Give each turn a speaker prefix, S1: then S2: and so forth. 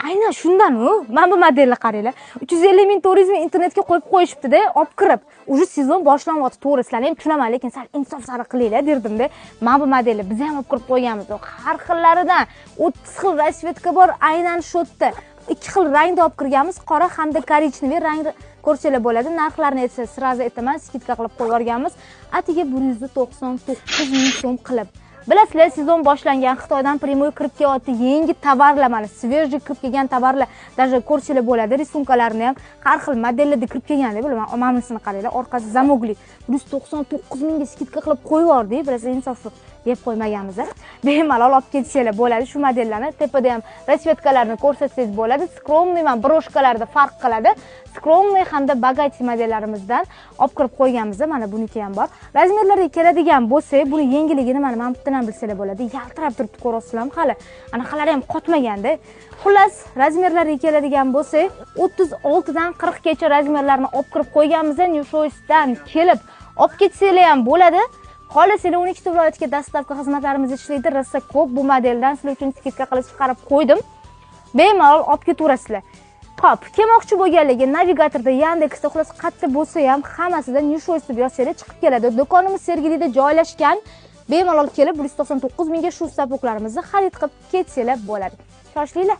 S1: Aynan shundan u. Mana bu modelni qaranglar. 350 ming, 400 ming internetga qo'yib qo'yishibdi-da, olib kirib. Уже sezon boshlanyapti, to'g'ri, sizlarni ham tushunaman, lekin sal insof sari qilinglar derdim-da. Mana bu modelni biz ham olib kirib qo'yganmiz. Har xillaridan 30 xil расцветка bor aynan shu yerda. 2 xil rangda olib kirganmiz, qora hamda коричневый rang ko'rsanglar bo'ladi. Narxlarini esa сразу aytaman, скидка qilib qo'yib yuborganmiz. Atiga 199 ming so'm qilib. Bilasizlar, sezon boshlangan, Xitoydan прямой kirib kelyapti yangi tovarlar, mana свежий kirib kelgan tovarlar, даже ko'rsanglar bo'ladi, рисунка larni ham har xil modellarda kirib kelganda, bilaman, mana bunisini qaranglar, orqasi замок li. 199 mingga скидка qilib qo'yib yubordik, bilasizlar, insofli deb qo'ymaganmiz. Bemalol olib ketsanglar bo'ladi shu modellarni. Tepada ham расцветка larni ko'rsatsangiz bo'ladi. Скромный man брошка larda farq qiladi. Скромный hamda богатый modellarimizdan olib kirib qo'yganmiz. Mana buniki ham bor. Размер lariga keladigan bo'lsak, buni yengilligini mana bu yerdan ham bilsanglar bo'ladi. Yaltirab turibdi, ko'ryapsizlarmi hali? Anaqalari ham qotmaganda. Xullas, размер lariga keladigan bo'lsak, 36 dan 40 gacha размер larni olib kirib qo'yganmiz. New Choice'dan kelib olib ketsanglar ham bo'ladi. Xohlasanglar 12 ta viloyatga доставка xizmatlarimiz ishlaydi. Rosa ko'p bu modeldan sizlar uchun скидка qilib chiqarib qo'ydim. Bemalol olib ketaverasizlar. Xo'p, kelmoqchi bo'lganligi navigatorda, Yandexda, xullas qayerda bo'lsa ham hammasida New Choice deb yozsanglar chiqib keladi. Do'konimiz Sergelida joylashgan. Bemalol kelib 199 mingga shu сапог larimizni xarid qilib ketsanglar bo'ladi. Shoshlinglar.